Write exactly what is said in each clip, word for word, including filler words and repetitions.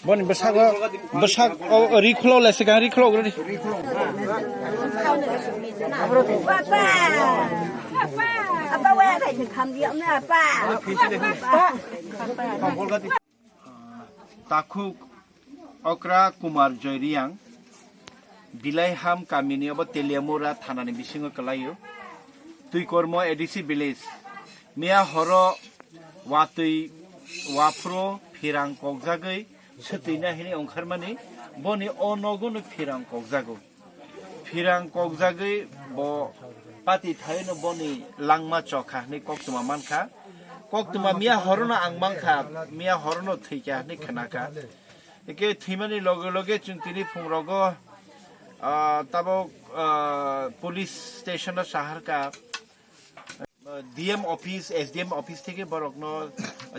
Boni bwsakgo, bwsak o ri khulok le swkang ri khulok rw di. Takhuk Okra Kumar Joy Reang, Bilaiham kamini obo Teliamura thanani bisingo kwlaio. Twikormo A D C village. Miya horo watwi waphro phirang kokjagwi swtwina hini ongkharmani boni o nogono phirang kokjago. Phirang kokjagwi bo pati thaino boni langma chokha hwnwi koktwma mankha. Koktwma miya horono ang mankha, miya horono thwikha hwnwi khnakha. Eke thwimani loge loge chwng tini phungrogo, ah, tabok, ah, police station o saharka, ah, D M office, S D M office theke borokno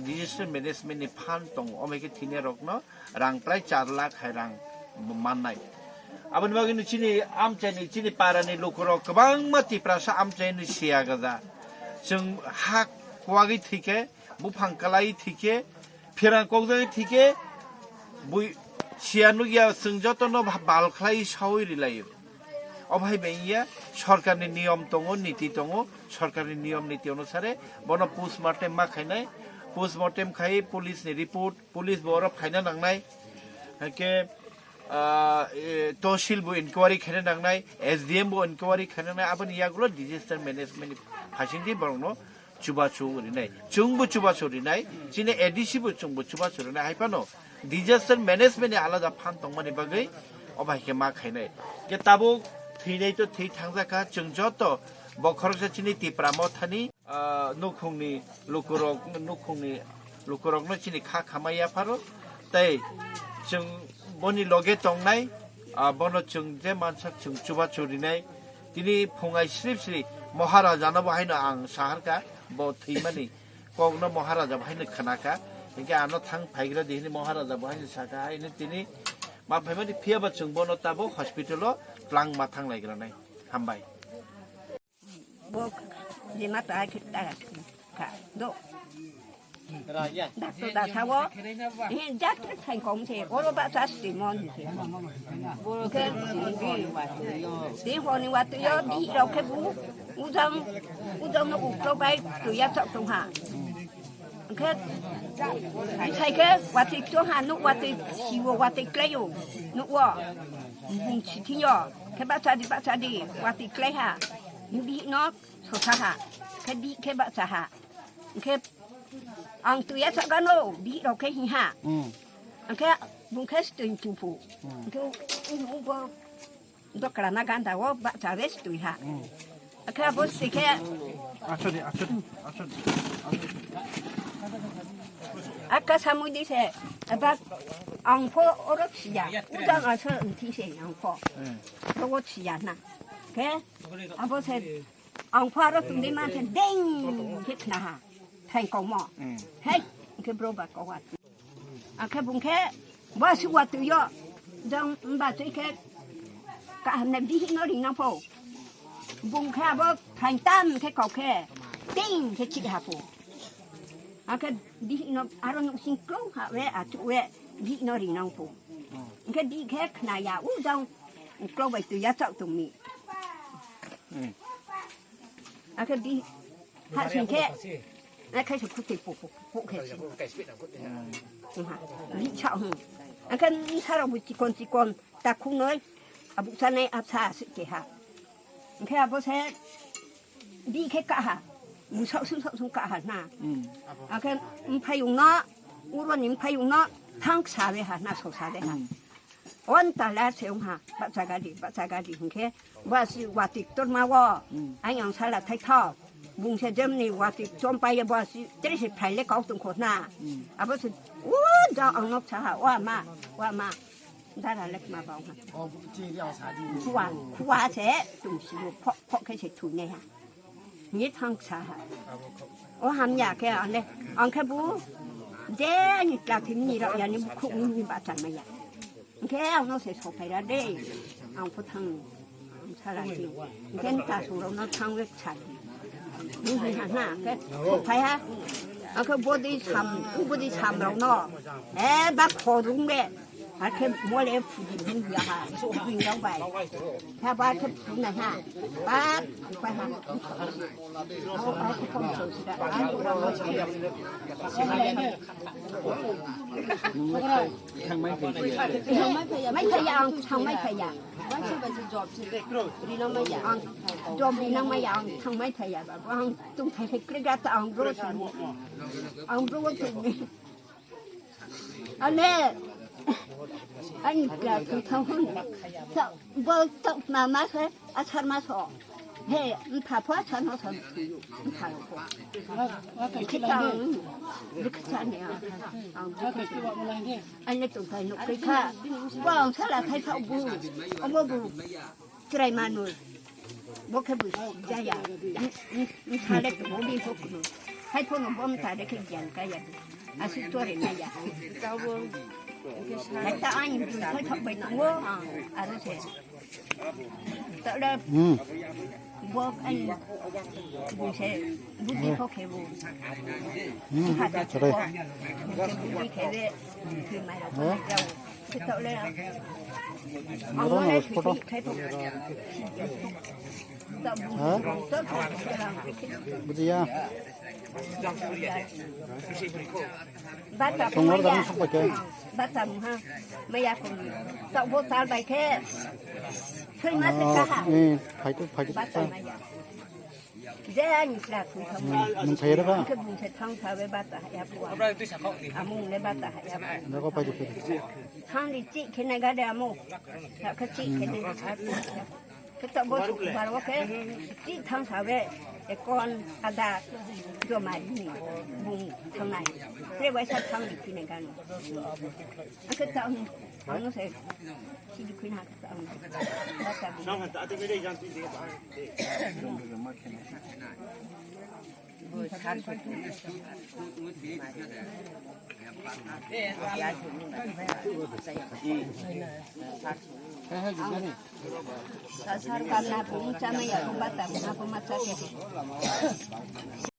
disaster management ni fund tongo, omo ke thini rokno rang prai char lakh hai rang mannai. Aboni bagwi no chini amchaini, chini parani lukurok kwbangma Tiprasa amchaini siya gaja. Chwng ha kuwagwi thwikhe, buphang kwlai thwikhe, phirang kokjagwi thwikhe, bui siya nukya chwng jotono ba-, bal khlai saui rilaio. Obo hai bengya sorkarni niyom tongo, niti tongo, sorkarni niyom niti onusare bono postmortem ma khainai, postmortem khai police ni report, police bo oro phaina nangnai, hake, ah, e, tosil bo inquiry khaina nangnai, S D M bo inquiry khaina nangnai, aboni yagulo disaster management ni phasingdi borokno chubachu rinai, chwngbo chubachu rinai, chini A D C bo chwngbo chubachu rinai, hai phano disaster management ni alada phan tongmani bagwi obo hai khe ma khainai. Ke tabuk thwinai to thwi thangjakha, chwng joto bo khoroksa chini Tipra Mothani, ah, nukhungni lukurok, nukhungni lukurokno chini kha khamai yapharo, tei chwng boni loge tongnai, ah, bono chwng je mansak chwng chubachu rinai, tini phungai srip sri Maharaja no bo haino ang saharka, bo thwimani kokno Maharaja bo haino khnakha, hinkhe ano thang phaigra di hini Maharaja bo haino sakha, haino tini ma phaimani phiyaba chwng bono tabuk hospital o twlang ma thang laigranai. Hambai. Bo lima ta ki ta ka do. Dak to da sawo. He jak thai kom se oro ba sa sti mon se. Ke di ho ni wa tu yo di ro ke bu u jang u jang no u pro bai tu ya chok tu ha. Khe, sai khe, watwi chwng ha, nuk watwi siwo, watwi klaiyo, nuk wo. Bung sithiyo, khe bacha di, bacha di, watwi klai ha. Bihik no sosa ha, khe bihik khe bacha ha. Khe, ang tuya sagano, bihik rok khe hi ha. Hmm. Khe, bung khe stun tupu. Hmm. Khe, ubo, Dokra na ganda o ba cha rest twi ha. Hmm. Akha bo se khe. Acho de, acho de, acho de, acho de. Aka samui di se. Aba ang pho oro siya. Udang aso nti se ang pho. Hmm. Ro siya na. Ke. Abo se ang pho aro tungde man se ding ke khna ha. Thai ko mo. Hmm. Hei, ke bro ba ko wa. Akhe bung khe bo suwa twi yo, jong mba twi khe kaham na bihik no ring nang pho. Bung khe abo phain tam khe kok khe ting khe chik ha pho. Akhe bihik no aro nuk sing klong ha we a chu we bihik no ring nang pho. Khe bihik khe khna ya u jong klong bai twi ya chok tong mi. Akhe bihik Ha sing khe. Ai khai se khuti pu pu pu khe. Ha. Ni cha hu. Ang khe ni sa rok bu chikon chikon ta khu noi. Abu sa nei ap sa si ke ha. Ang khe abo se di khe ka ha. Bu sa su sa su ka ha na. Ang khe mphai ung na. Uro ni mphai ung na. Thang sa le ha na so sa le ha. On tala se wngha, bacha gadi, bacha gadi hwnkhe, bo si watwi ktorma o, hmm, ayang sala thaithok. Bungse jemni watwi chompai bo si, tre se phaile kok tongkho na. Hmm. Abo se, o ja ang nok saha, o ama, o ama. Dara lek ma bau ha. O, chi ri ang sa di. Khua, khua se, tum si bo, phok, phok khe se thunai ha. Ni thang sa ha. O hamya khe ane, ang khe bu, je ni tla thim ni rok ya ni bu khuk ni ni ba cha ma ya. Ang khe ang no se sophai ra de, ang pho thang, ang sala si. Ang khe ta su rok no thang wek sa di. Ni ni ha na, ang khe sophai ha. Ang khe bodi sam, bodi sam rok no. Eh, ba kho rung de. Hakhe mole phuji bing ya ha, bing rok bai. Ha ba khe phunai ha. Ba phai ha. Au, au, khe pom so sida. Ang pura mo. Thangmai phai ya. Thangmai phai ya, ang thangmai phai ya. Ang job rinang maya, ang thangmai phai ya ba. Ang tung thai kre ga ta ang bro. Ang bro tung. Ane, ani kla tu thang hon. Sa, bo tok mama se, asar ma so. He, mpha pho asar ma so. Mpha pho. Kita, kita ni, ang, ang, ane tu kai no kai kha. Bo ang sala khai thau bu. Omo bu. Chwrai manwi. Bo khe bo jaya. Ni, ni, ni sale to bo bini pho kuno. Hai phono bo mta de khe gyan kaya. Asi tore na ya. Hai ta ani bini pho thok bai tongo. Aro se. Ta da. Hmm. Bo ani bini se budi pho khe bo. Hmm. Kha da. Chwrai. Budi khe be. Thwi mai ro ko na jau. Noro no photo. Ha? Bujiya. Tongor dalam sok bai khe. Bata muha. Maya ko. Tok bo tal bai khe. Soi ma se kaha. Eh, phai tu, phai tu. Bata maya. Je ani kla thung thang. Hmm, nung thai ra ba? Ke bung se thang thawe bata ya bua. Amung le bata ya bua. Nako pai di. Thang di chi khene ga de amu. Ka chi khene. Ke to bo su bar wo ke. Chi thang thawe. E kon ada. Jo mai ni. Bung thang nai. Tre bai sa thang di khene ga no. Ke ta ang. Ang se. Chi di khene ha. Bata.